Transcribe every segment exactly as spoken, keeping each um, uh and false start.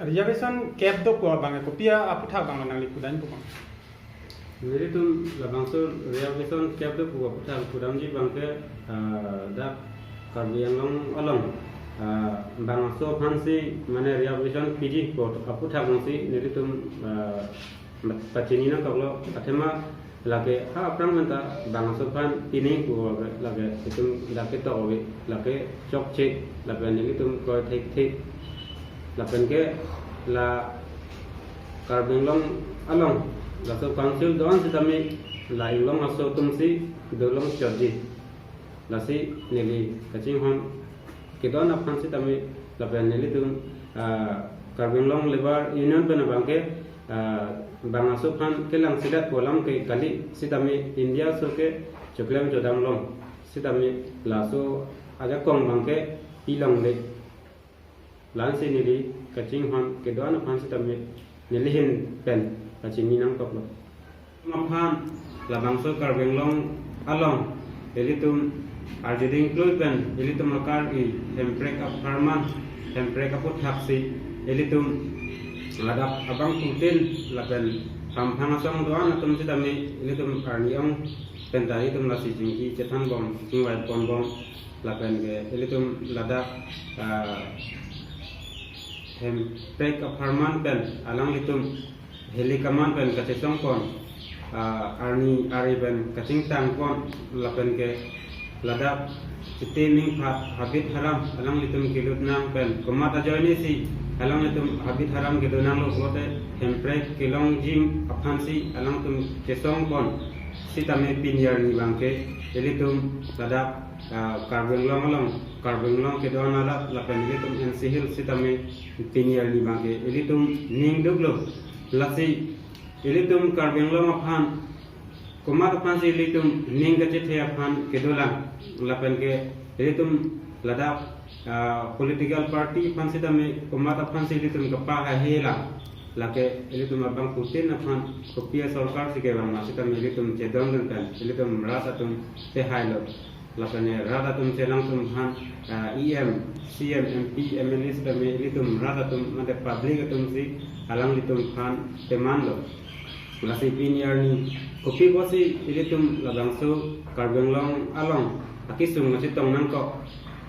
Reservation kep dokok abang kopi aphuthak abang nangli pudun pu bang? Nelitum labangso reservation kep dokok aphuthak pudunji abangke, ah, dak Karbi Anglong along, ah, bangso aphansi mane reservation piji apot aphuthak abangsi nelitum, ah, pachini nangkoklo, athema lake ha aphrang menta bangso aphan pining pu lake itum lake tok ave, lake chokche, lapen nelitum kroi thekthe, lapen ke la Karbi Anglong along laso council do-an sitame la Inglong aso atumsi dolong chotji. Lasi neli kachinghon kedo-an aphan sitame lapen nelitum, ah, Karbi Anglong Labour Union pen abangke, ah, bangso aphan kelang silat polam ke kali sitame India aso ke choklem chodam long sitame laso ajakong abangke pilongle. La-ansi neli kachinghon kedo-an aphan sitame neli ahin pen pachini nangkoklo. Aphan labangso Karbi Anglong along ilitum arjuding klui pen ilitum akar-i hemprek apharman, hemprek aphuthaksi ilitum ladak abangphutin lapen hamphang asong do-an atum sitame ilitum arni ong penta ilitum lasi chingki chethan bom, chingvai pon bom, lapen ke ilitum ladak, ah, hemprek apharman pen alanglitum heli kaman pen kachesong pon, ah, arni ari pen kachingtang pon, lapen ke ladak chiti ning pha habit haram alanglitum kelut nang pen komat ajoinesi alanglitum habit haram kedo nanglo pulote hemprek kelongji aphansi alangtum chesong pon sitame pini arni abangke ilitum ladak, ah, Karbi Anglong along, Karbi Anglong kedo-an arat lapen ilitum N C Hills sitame pini arni abangke ilitum ning duklo. Lasi ilitum Karbi Anglong aphan komat aphansi ilitum ning kachethe aphan kedolang, lapen ke ilitum ladak, ah, political party aphan sitame komat aphansi ilitum kapahahelang, lake ilitum abangphutin aphan kopi asorkarsi kevang ma sitame ilitum chedondun pen ilitum rat atum tehailo. Lapen rat atum chelangtum aphan, ah, E M, C M, M P, M L A sitame ilitum rat atum mate public atumsi alanglitum aphan temanlo. Lasi pini arni kopi pusi ilitum labangso Karbi Anglong along akesung kachetong nangkok,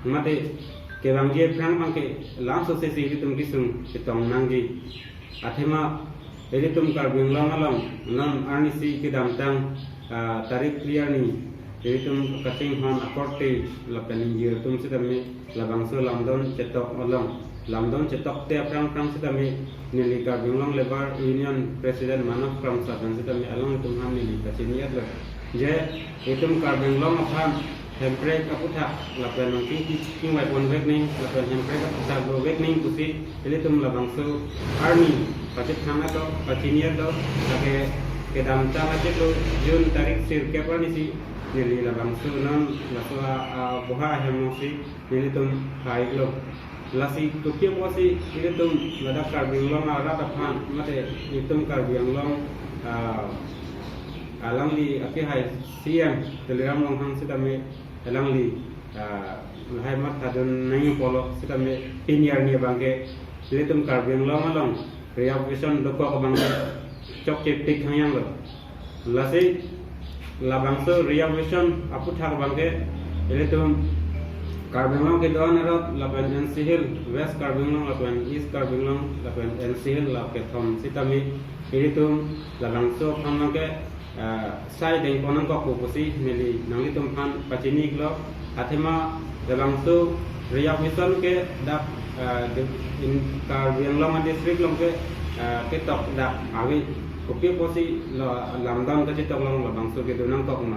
mate kevangji aphrang abangke lamso sesi ilitum kesung chetong nangji. Athema ilitum Karbi Anglong along non arnisi kedamtang, ah, tarik phli arni ilitum kachinghon akorte lapen ingjir atum sitame labangso lamdon chetok along, lamdon chetokte aphrang aphrang sitame neli Karbi Anglong Labour Union President Manoj Kramsa pen sitame alanglitum aphan neli kachini-etlo. Je itum Karbi Anglong aphan hemprek aphuthak lapen nangchingki chingvai ponvek nang lapen hemprek aphuthak dovek nang pusi ilitum labangso arni pachethang ato pachini ato lake kedamtang achiklo June tarik sirkep arnisi neli labangso non laso a, a, boha ahem alongsi nelitum ha-iklo. Lasi kopi pusi ilitum ladak Karbi Anglong arat aphan mate itum Karbi Anglong, ah, alangli akehai C M Tuliram Ronghang sitame alangli, ah, lahai mathadun nangji pulo sitame pini arni abangke ilitum Karbi Anglong along reservation dokok abangke chokche pik hangyanglo. Lasi labangso reservation aphuthak abangke ilitum Karbi Anglong kedo-an arat lapen N C Hill, West Karbi Anglong lapen East Karbi Anglong lapen N C Hill la kethom sitame ilitum labangso aphan abangke, ah, sai dengpon nangkok pusi neli nanglitum aphan pachini-iklo. Athema labangso reservation ke dak, ah, di-, in Karbi Anglong district along ke, ah, ketok dak ave, kopi pusi lo lamdon kachetong along labangso kedo nangkok ma.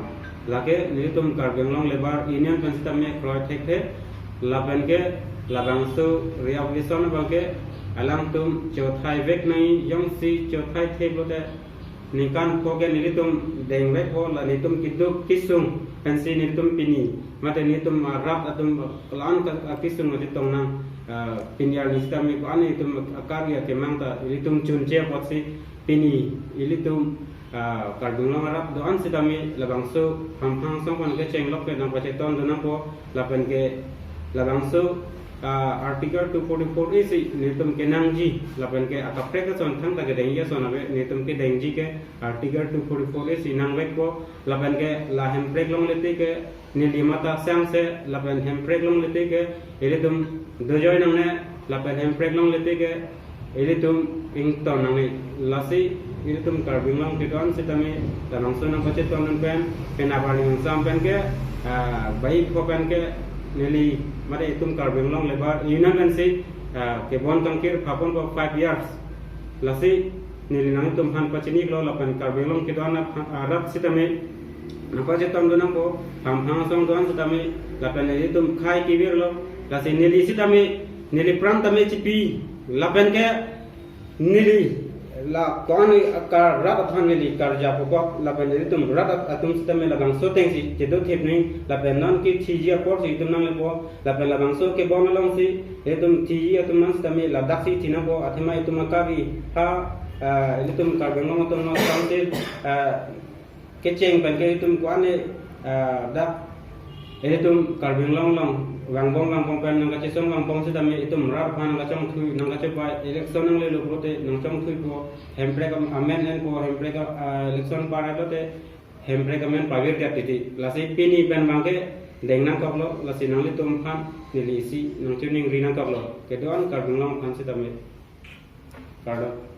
Lake nelitum Karbi Anglong Labour Union pen sitame kroi thekthe, lapen ke labangso reservation abangke alangtum chothai vek nang, jongsi chothai thek lote ningkan pho ke nelitum dengvekpo, la nelitum keduk kesung pensi nelitum pini mate nelitum arat atum kelang ke, ah, kesung kachetong nang, ah, pini arni sitame ko-an nelitum akar-i akemang ta nelitum chunche apotsi pini ilitum, ah, Karbi Anglong arat do-an sitame labangso hamphang asong aphan kechenglok ke nangpachetondun nangpo lapen ke labangso Ah, Article two forty-four A si nelitum kenangji, lapen ke akaprek ason thangta kedengji ason ave, nelitum kedengji ke Article two forty-four A si nangvekpo, lapen ke la hemprek longle te ke neli mata sangse, lapen hemprek longle te ke ilitum dojoi nangne, lapen hemprek longle te ke ilitum ington nangne. Lasi ilitum Karbi Anglong kedo-an sitame labangso nangpachetongdun pen, pen apar ning sam pen ke, ah, baik ko pen ke neli mate itum Karbi Anglong Labour Union pensi, ah, kebon kangkir phaponpo five years. Lasi neli nanglitum aphan pachiniklo, lapen Karbi Anglong kedo-an ap-, ah, rat sitame nangpachetongdun nangpo, hamphang asong do-an sitame, lapen nelitum khei kevirlo, lasi neli sitame, neli pran tame chipi, lapen ke neli la ko-an ka rat aphan neli karja pokok, lapen nelitum rat at-, atum sitame labangso atengsi chedothip ning, lapen non kethiji apor si itum nanglepo, lapen labangso kebon alongsi itum thiji atum nang sitame ladaksi thi nangpo, athema itum akari ha, ah, itum Karbi Anglong Autonomous Council, ah, kecheng pen ke itum ko-an, ah, dak itum Karbi Anglong along vangbom vangbom pen nangkachesong vangbom sitame itum rat aphan nangkachongthui, nangkachepai, election nanglelo pulote nangchongthuipo, hemprek am-, amen enpo, hemprek, ah, election paralote hemprek amen pavirdet titi. Lasi pini pen abang ke deng nangkoklo, lasi nanglitum aphan neli isi nangchiningri nangkoklo. Kedo-an Karbi Anglong aphan sitame. Kardom.